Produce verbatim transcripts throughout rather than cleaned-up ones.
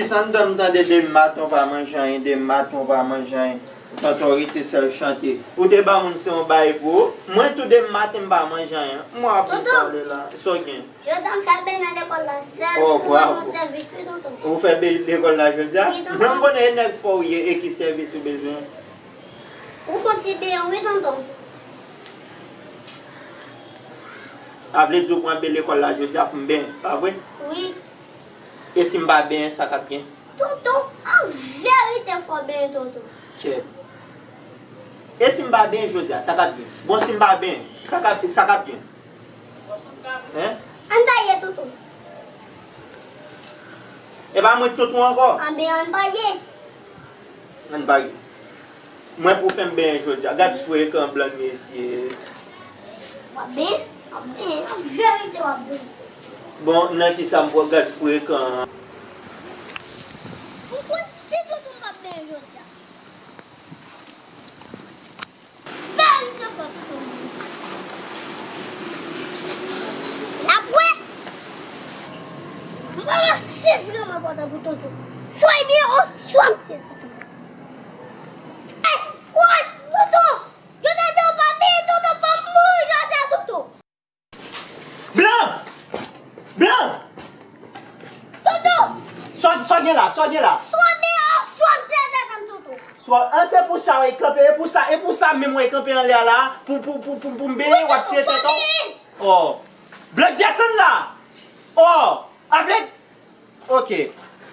Desann dan m tande demen maten w pa manje anyen, demen maten w pa manje anyen. Tonton rete sèl chante. Ou te ba moun se yon bay pou ou. Mwen tou demen maten m pa manje anyen. Mwen ap pale la. Sa w gen? Jodi a m fè beny nan lekòl la sèl pou ban nou sèvis wi tonton. Ou fè beny lekòl la jodi a? Wi tonton. Mwen m konnen e nèg fò w ye e ki sèvis ou bezwen? Ou fè yon ti beny wi tonton. A vle di ou pran beny lekòl la jodi a pou m benyen, pa vre? Wi. E si m pa benyen, sa k ap gen? Tonton, an verite fò benyen tonton. Kèt. E si m pa benyen jodi a, sa k ap gen? Bon, si m pa benyen, sa k ap, sa k ap gen? Hein? Ann pa ye tonton. E pa mwen tonton ankò? Anben ann pa ye. Ann pa ye. Mwen pou fè m benyen jodi a. Gad frekan blan mesye. W ap benyen? W ap benyen. An verite w ap benyen. Bon, nan kisa m pral gad frekan an? Ou konn si tonton m ap benyen jodi a? Verite fò tonton. N ap wè. M pa wè se vreman enpòtan pou tonton. Swa ebyen oswa m tiye tonton. Ey, woy, tonton! Yo ta di w pa peye tonton, fò m mouri jodi a tonton. Blan! Blan! Tonton! Sa, sa gen la? Sa gen la? Swa deyò, swa m tiye tèt an tonton. Swa, an se pou sa w e kanpe, e pou sa, e pou sa menm w e kanpe anlè a la, pou, pou, pou, pou, pou m benyen, w ap tiye tèt an? Wi, tonton, fò benyen. Oh. Blan desann la! Oh! Avle Ok.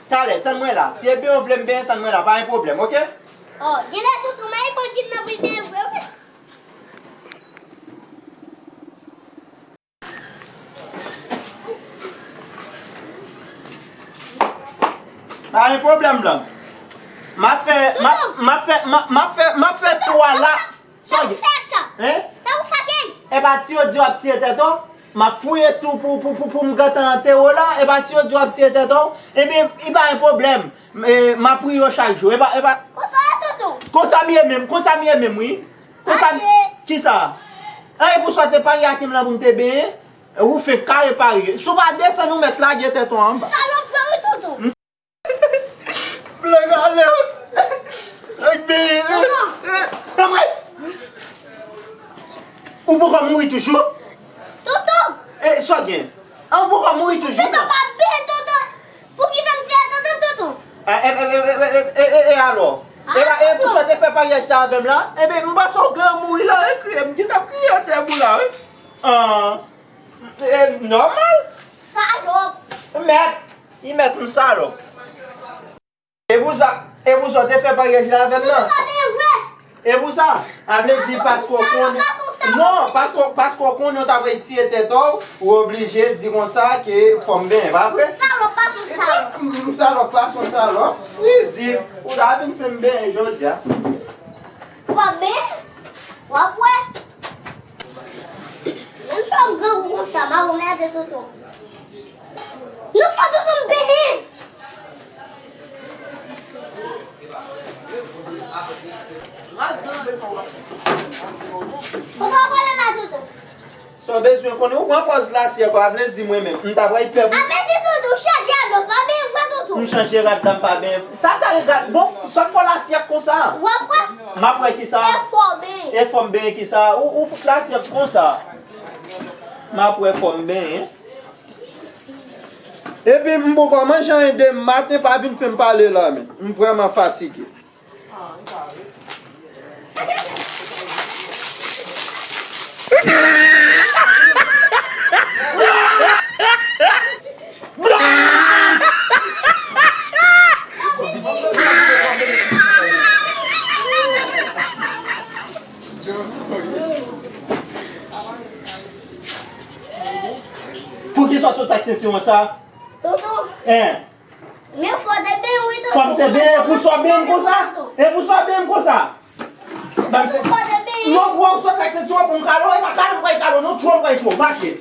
Talè, tann mwen la. Si e benyen w vle m benyen, tann mwen la. Pa gen pwoblèm, ok? Oh, genlè tonton Mayi pran kidnape benyen vre, wi. Pa gen pwoblèm, Blan. M ap fè, m ap, m ap fè, m ap, m ap fè, m ap fè twa la. Sa w gen? Sa w fè sa? Hein? Sa w fè gen? E pa ti yo di w ap tiye tèt ou? M ap fouye tou pou, pou, pou, pou m gentan antere w la. E pa ti yo di w ap tiye tèt ou? Ebyen, e pa gen pwoblèm. E, m ap priye w chak jou. E pa, e pa. Konsa w ye, tonton? Konsa m ye menm, konsa m ye menm, wi. Konsa m. Kisa? An, e pou sa w te parye ak m lan pou m te benyen? Ou fenk kare parye. Si w pa desann, ou mèt lage tèt ou anba. Salòp vre, wi, tonton. Blan ale. Ak benyen. Tonton. Anmwe. Ou poko mouri toujou? Tonton. E, sa w gen? An, ou poko mouri toujou? Tonton, pa benyen, tonton. Pou ki tan m fè tonton, tonton? E, e, e, e, e, e, e, e, e alò? E la, e pou sa w te fè paryaj sa avè m la? Ebyen, m panse w gen mouri la, e kriye, m gentan ap kriye atè pou la, wi. An. E nòmal. Salòp. Mèt. Li mèt m salòp. E pou sa, e pou sa w te fè paryaj la avè m nan? Tonton pa gen vre. E pou sa? A vle di paske w konnen. Non, paske, paske w konnen w ta pral tiye tèt ou, ou oblije di konsa ke fò m benyen, pa vre? Salòp pa son salòp. M, m salòp pa son salòp. Fizib, ou ta vin fè m benyen jodi a. W ap benyen? W ap wè. Menm si w ap grangou konsa, m ap anmède tonton. Nou fò tonton m benyen. Kote w ap prale la, tonton? Sa w bezwen konnen, ou pran pòz lasyèk ou, a vle di mwen menm, m ta pral pè pou. A vle di tonton, w chanje rad ou, pa benyen vre tonton. M chanje rad la, m pa benyen. Sa, sa e rad, bon, sa k fè w lasyèk konsa? W ap wè. M ap wè kisa? E fò w benyen. E fò m benyen kisa? Ou, ou fout lasyèk konsa. M ap wè fò m benyen. Epi m poko manje anyen demen maten, pa vin fè m pale la, men. M vrèman fatige. Poukisa w sot ak senti konsa? Tonton. Hein? Men fò w te benyen wi tonton. Fò m te benyen, e pou sa w benyen m konsa? E pou sa w benyen m konsa? Ban m se. Fò w te benyen. Non, ou wè w sot ak senti an pou m kale w, e pa kale m pral kale w non, tchou m pral tchou w, mache.